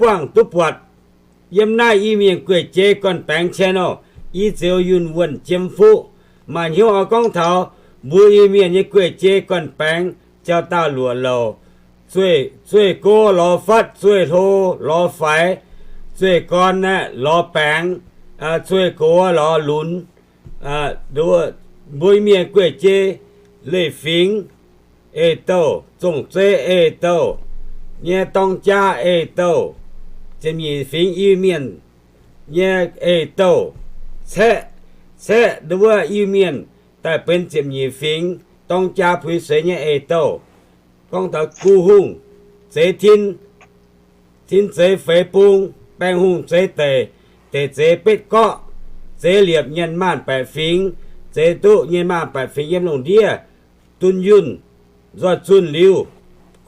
buangh duqv buatc. Yiem naaiv Iu-Mienh gueic jei gorn-baengx channel, i zioux yunh wuonh jiem fuqv. Maaih hnyouv oix gorngv taux mbuo Iu-Mienh nyei gueic jei gorn-baengx jauv-daauh luoqc louc, zueih go lorz fatv, zueih hlo lorz faix, zueih gorn aeqv, lorz baengx, zueih gox lorz lunx. Mbuo Iu-Mienh gueic jei, leiz-fingx ei-douh, zong-zeiv ei-douh, nyei dorng jaa ei-douh, ziepc nyeic fingx Iu-Mienh nyei ei-douh, caeqv, caeqv nduov Iu-Mienh daaih benx ziepc nyeic fingx dorng jaa puix seix nyei ei-douh. Gorngv taux Gu Hungh zeix tin, tin zeix feix bung, Baengh Hungh zeix deic, deic zeix betv gorqv, zeix liepc nyienh maanh baeqc fingx, zeix duqv nyienh maanh baeqc fingx yiem lungh ndiev dunh yunh nzoih zunh liuz,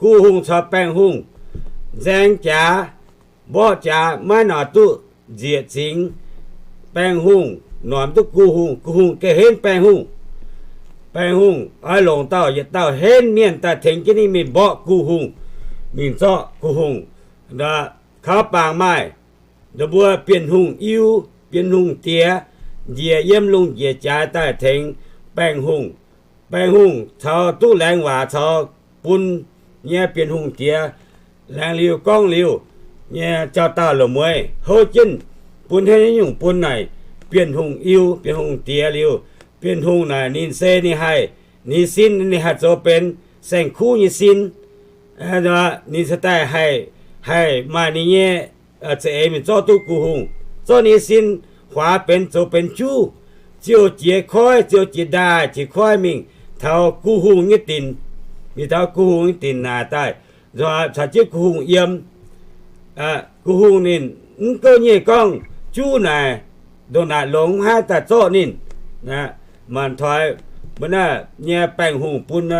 Gu Hungh caux Baengh Hungh nzaeng jaax, mborqv jaax, maiv noic duqv nzieqc zingx. Baengh Hungh noic duqv Gu Hungh, Gu Hungh gengh henv Baengh Hungh. Baengh Hungh oix longc dauh yietc dauh henv mienh daaih tengx jienv ninh mingh mborqv Gu Hungh, mingh zorqv Gu Hungh. Kaux bangc maaih mbuo Bienh Hungh Iu, Bienh Hungh Diex njiec yiem lungh njiec jaaix daaih tengx Baengh Hungh. Baengh Hungh caux duqv laengz waac caux bun nyei Bienh Hungh Diex laengz liuz gorngv liuz nyei jauv-daauh loz-mueiz houv jienv bun haaix nyungc bun naaic Bienh Hungh Iu, Bienh Hungh Diex liuz, Bienh Hungh naaic ninh se ninh haih, ninh sin ninh haih zoux benx saeng-kuv nyei sin. Ninh cingx daaih haih, haih maaih ninh nyei za'eix mingh zorqv duqv Gu Hungh, zorqv ninh nyei sin huaax benx, zoux benx juv, ziouc jiez koiv, ziouc jiez ndaaih jiez koiv mingh taux Gu Hungh nyei dinc, mingh taux Gu Hungh nyei dinc naaic daaih, caux jienv Gu Hungh yiem. Gu Hungh ninh mv gouv nyei gorngv juv naaic ndongc naaic longx mv haih daaih zorqv ninh. Maanc toix mbuo naaiv nyei Baengh Hungh bun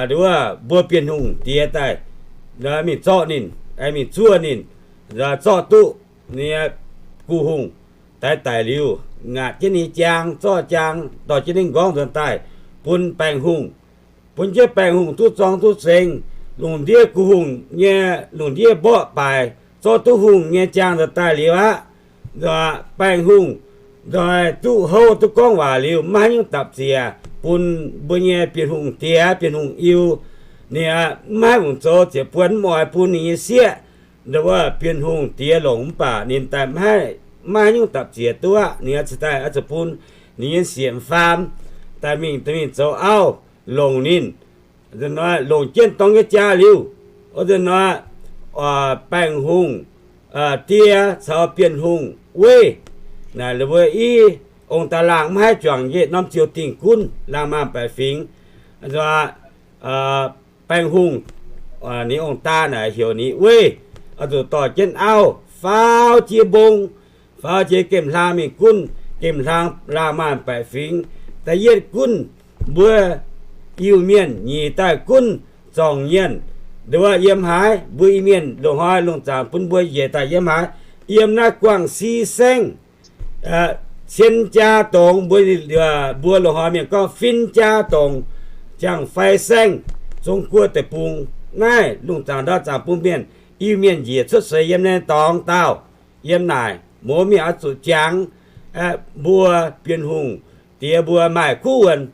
wuov mbuo Bienh Hungh Diex daaih mingh zorqv ninh, mingh zuov ninh, zorqv duqv nyei Gu Hungh daix daic liuz, ngaatc jienv ninh jaang, zorqv jaang dorh jienv ninh nqorngv nzuonx daaih bun Baengh Hungh. Bun jienv Baengh Hungh duqv zorng duqv seng. Lungh ndiev Gu Hungh nyei lungh ndiev mborqv baaic, zorqv duqv hungh nyei jaang nzuonx daaih liuz aqv, Baengh Hungh nzoih duqv houv duqv gorngv waac liuz, maiv haaix nyungc dapc ziec bun mbuo nyei Bienh Hungh Diex, Bienh Hungh Iu. Ninh maiv haih fungc zoux ziepc buonc mv oix bun ninh nyei sieqv, Bienh Hungh Diex longc mv baac ninh daaih maiv haaix nyungc dapc ziec duqv aqv. Ninh cingx daaih oix zuqc bun ninh nyei sieqv faam daaih mingh, mingh zoux auv longc ninh. Longc jienv dorng nyei jaa liuz, nor, Baengh Hungh Die caux Bienh Hungh Weiv, naaic mbuo i ong-daa laangh maiv haih juangc yietc norm ziouh dingh gunv laangh maanh baeqc fingx. Baengh Hungh, ninh ong-daa naaic heuc ninh Weiv, oix zuqc dorh jienv auv faaux jiex mbong, faaux jiex gemh hlang mingh gunv gemh hlang laangh maanh baeqc fingx. Da'yietv gunv mbuo Iu-Mienh, nyic daaih gunv zorng-mienh. Nduov yiem haaix mbuo Iu-Mienh loz-hnoi lungh zaangc bun mbuo njiec daaih yiem haaix, yiem naaiv Guangv Si Saengv, Cien Jaa Dongc, mbuo, mbuo loz-hnoi mienh gorngv Fin Jaa Dongc, Jangx Fai Saengv, Zong Guo Deic-Bung. Naaiv lungh zaangc ndau zaangc bun mienh, Iu-Mienh njiec cuotv seix yiem naaiv dorngx daauh. Yiem naaic mouz mienh oix zuqc jangx, mbuo Bienh Hungh Diex mbuo maaih kuv wuonc,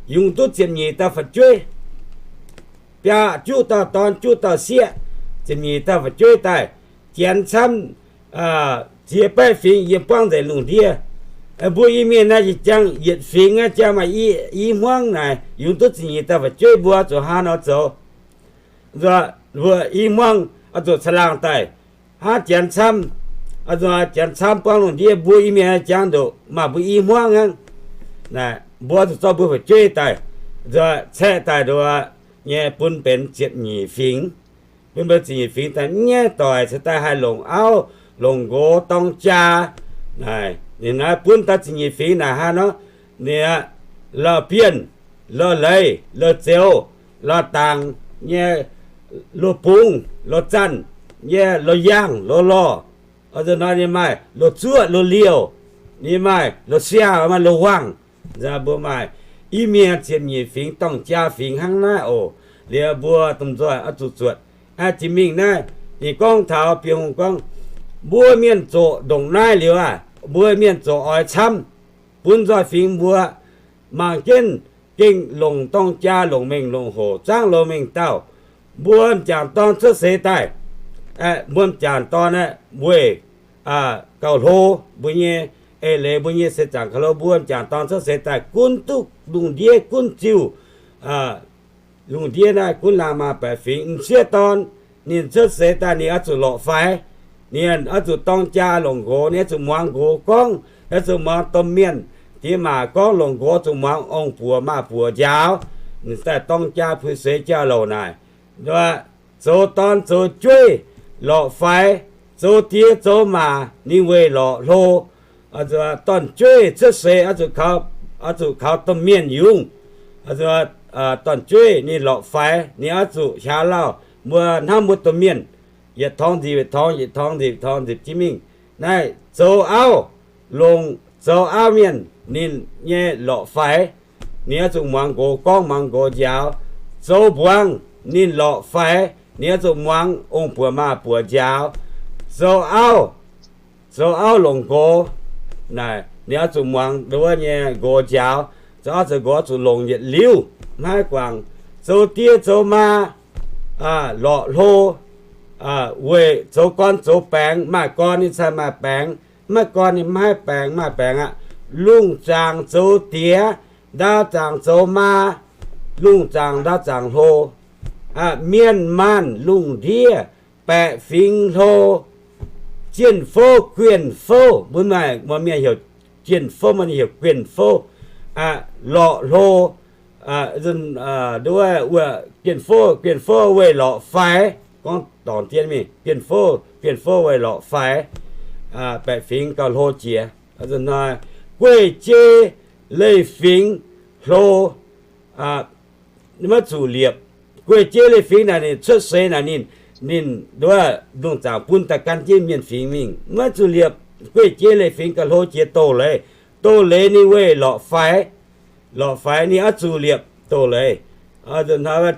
yungz duqv ziepc nyeic dauh fu'jueiv, biaa juqv dauh dorn juqv dauh sieqv, ziepc nyeic dauh fu'jueiv daaih, janx camv ziex baeqv fingx yiem buangv nzengc lungh ndiev. Mbuo Iu-Mienh naaiv jiex jangx yietc fingx aqv, jangx maaih i, i hmuangv naaic, yungz duqv ziepc nyeic dauh fu'jueiv, mbuo zuqc hnangv nor zoux. Mbuo i hmuangv oix zuqc caangh laangh daaih, hnangv janx camv, janx camv buangv lungh ndiev, mbuo Iu-Mienh jangx ndoqc maaih mbuo i hmuangv hnangv. Naaic mbuo zuqc zorqv mbuo fu'jueiv daaih, caeqv daaih nduov nyei bun benx ziepc nyeic fingx. Bun mbuo ziepc nyeic fingx daaih mv nyaiv doic cingx daaih haih longc auv, longc nqox dorng jaa. Naaic ninh naaiv bun daaih ziepc nyeic fingx naaic hnangv nor, ninh aqv, Lauh Bienh, Lauh Leiz, Lauh Zeuz, Lauh Dangc nyei, Lauh Bungz, Lauh Zanh nyei, Lauh Yangh, Lauh Lorh. Nzunc nor ninh maaih Lauh Zuoqv, Lauh Liouh, ninh maaih Lauh Siaauh, maaih Lauh Wangh. Mbuo maaih Iu-Mienh ziepc nyeic fingx dorng jaa fingx hnangv naaiv oc. Liuz mbuo domh nzoih oix zuqc zuotc, jiex mingh naaiv Ninh gorngv taux Bienh Hungh gorngv, mbuo mienh zoqc ndongc naaiv liuz aah, mbuo mienh zoqc oix camv, bun nzoih fingx mbuo mangc jienv gengh longc dorng jaa, longc mengh longc hoc, zaangv loz mengh dauh. Mbuo m'jangc dorn cuotv seix daaih, mbuo m'jangc dorn aeqv, weic gauh hlo, mbuo nyei eix leiz, mbuo nyei seix zaangc gauh hlo, mbuo m'jangc dorn cuotv seix daaih gunv duqv lungh ndiev gunv ziuh. Lungh ndiev naaiv gunv laangh maah baeqc fingx. M'sieqv dorn ninh cuotv seix daaih ninh oix zuqc lorqc faix. Ninh oix zuqc dorng jaa longc nqox, ninh oix zuqc muangx nqox gorngv, oix zuqc muangx domh mienh diex maac gorngv. Longc nqox zuqc muangx ong-buoc maaz-buoc njaaux, ninh daaih dorng jaa puix seix jauv-louc naaic. Zoux dorn zoux jueiv lorqc faix, zoux diex zoux maac ninh weic lorqc hlo. Dorn-jueiv cuotv seix oix zuqc kaux domh mienh yungz. Dorn-jueiv ninh lorqc faix, ninh oix zuqc hiaaux lauh mbuo hnamv mbuo domh mienh, yietc torngx nzipc yietc torngx, yietc torngx nzipc yietc torngx nzipc jienv mingh. Naaiv zoux auv, longc zoux auv mienh ninh nyei lorqc faix, ninh oix zuqc muangx nqox gorngv, muangx nqox njaaux. Zoux mbuangz ninh lorqc faix, ninh oix zuqc muangx ong-buoc maaz-buoc njaaux. Zoux auv, zoux auv longc nqox naaic, ninh oix zuqc muangx nduov nyei nqox njaaux. Zoux auv zoux nqox zuqc longc yietc liuz, maiv guangc. Zoux die zoux maa lorqc hlo, weic zoux gorn zoux baengx. Maaih gorn ninh cingx maaih baengx, maiv maaih gorn ninh maiv baengx, maaih baengx aqv. Lungh zaangc zoux diex, ndau zaangc zoux maa, lungh zaangc ndau zaangc hlo. Mienh maanh lungh ndiev baeqc fingx hlo. Jienh fouv, guienh fouv, mbuo maaih mienh heuc jienh fouv, maaih heuc guienh fouv, lorqc hlo. Nduov, guienh fouv, guienh fouv weic lorqc faix, gorngv dorngc dien mingh, guienh fouv, guienh fouv weic lorqc faix, baeqc fingx gauh hlo jiex. Gueiv-jei leiz-fingx hlo, maiv zuqc liepc. Gueiv-jei leiz-fingx naaic ninh cuotv seix naaic ninh, ninh nduov lungh zaangc bun daaih gan jienv mienh fingx mingh, maiv zuqc liepc. Gueiv-jei leiz-fingx gauh hlo jiex doz-leiz. Doz-leiz ninh weic lorqc faix, lorqc faix ninh oix zuqc liepc doz-leiz.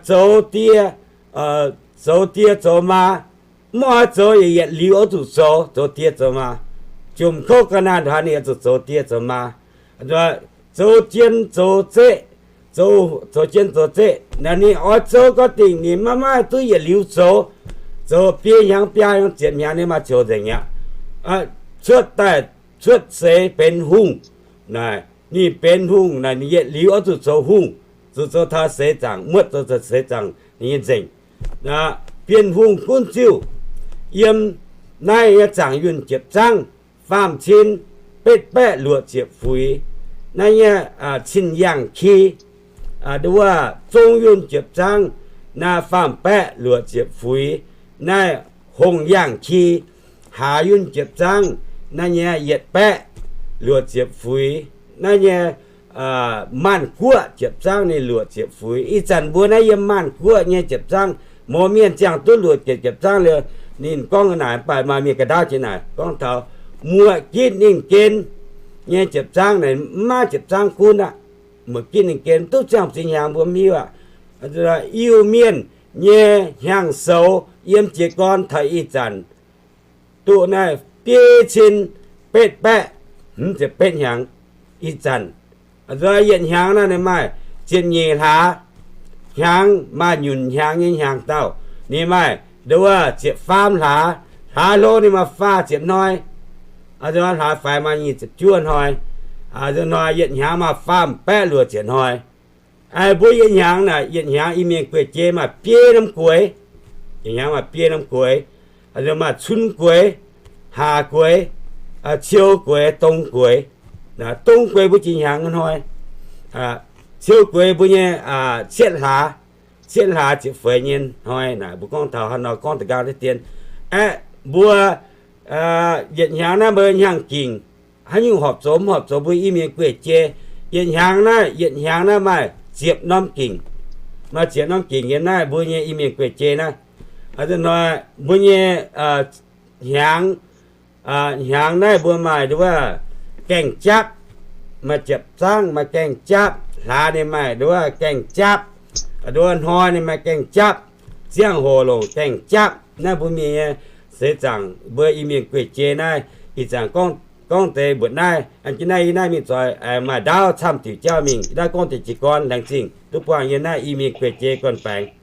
Zoux die, zoux die zoux maa, mv oix zoux yaac yietc liuz oix zuqc zoux, zoux die zoux maa. Jomc kouv ga'naaiv haaix ninh oix zuqc zoux die zoux maa. Zoux jien zoux zeqv, zoux jien zoux zeqv naaic ninh oix zoux gorngv dingc ninh maiv maaih duqv yietc liuz zoux. Zoux biei hnyangx biaa hnyangx ziepc hnyangx ninh maaih zoux nzengc aqv. Cuotv daaih, cuotv seix benx hungh naaic, ninh benx hungh naaic ninh yietc liuz oix zuqc zoux hungh, zuqc zoux taux seix zaangc, muotv zoux seix zaangc ninh nyei nzengc. Bienh Hungh gunv ziuh yiem naaiv nyei zaangc yunh jiepc zangv, faam cin betv baeqv luoqc ziepc fuix. Naaiv nyei cin yangh ki, nduov zong yunh jiepc zangv, naaiv faam baeqv luoqc ziepc fuix. Naaiv hongh yangh ki, haax yunh jiepc zangv, naaiv nyei yietc baeqv luoqc ziepc fuix. Naaiv nyei maanh guoqv jiepc zangv ninh luoqc ziepc fuix. Ih zanc mbuo naaiv yiem maanh guoqv nyei jiepc zangv, mouz mienh ziangh duqv luoqc ziepc, jiepc zangv liuz, ninh gorngv naaic, mv baac maaih mienh ga'ndaauv jiex naaic gorngv taux muoqc gitv ninh gen nyei jiepc zangv naaic, mv maaih jiepc zangv gunv aqv. Muoqc gitv ninh gen duqv ziangh zingh hnyangx mbuo mv hiuv aqv. Iu-Mienh nyei hnyangx-soux yiem jiez gorn taux ih zanc duqv naaiv biei cin betv baeqv hmz ziepc betv hnyangx. Ih zanc yietc hnyangx naaiv ninh maaih ziepc nyeic hlaax. Hnyangx maaih nyunc hnyangx nyei hnyangx-daauh, ninh maaih nduov ziepc faam hlaax. Hlaax hlo ninh maaih faah ziepc hnoi. Hlaax faix maaih nyic ziepc juov hnoi. Hnoi yietc hnyangx maaih faam baeqv luoqc ziepc hnoi. Mbuo yietc hnyangx naaic, yietc hnyangx Iu-Mienh gueic jei maaih biei norm gueix. Yietc hnyangx maaih biei norm gueix. Maaih cun gueix, haax gueix, ciou gueix, dong gueix. Dong gueix mbuo jiex hnyangx hnoi. Ciou gueix mbuo nyei cietv hlaax, cietv hlaax ziepc feix nyei hnoi naaic. Mbuo gorngv taux haaix nor gorngv da'nqaang deix dien. Aeqv, mbuo yietc hnyangx naaiv mbuo hnyangx-gingc, haaix nyungc horpc zoux mv horpc zoux mbuo Iu-Mienh gueic jei. Yietc hnyangx naaiv, yietc hnyangx naaiv maaih ziepc norm gingc. Maaih ziepc norm gingc yiem naaiv mbuo nyei Iu-Mienh gueic jei naaiv. Hnoi mbuo nyei hnyangx, hnyangx naaiv mbuo maaih nduov gaeng-japv, maaih ziepc zangv maaih gaeng-japv. Hlaax ninh maaih nduov gaeng-japv, nduov hnoi ninh maaih gaeng-japv, ziangh hoc longc gaeng-japv. Naaiv mbuo mienh nyei seix zaangc, mbuo Iu-Mienh gueic jei naaiv, ih zanc gorngv deix mbuoqc naaiv, naaiv yie naaiv mingh zoux maaih ndaauv camv diuc jauv mingh, naaiv gorngv deix jiez gorn laengz zingh duqv buangh yie naaiv Iu-Mienh gueic jei gorn-baengx.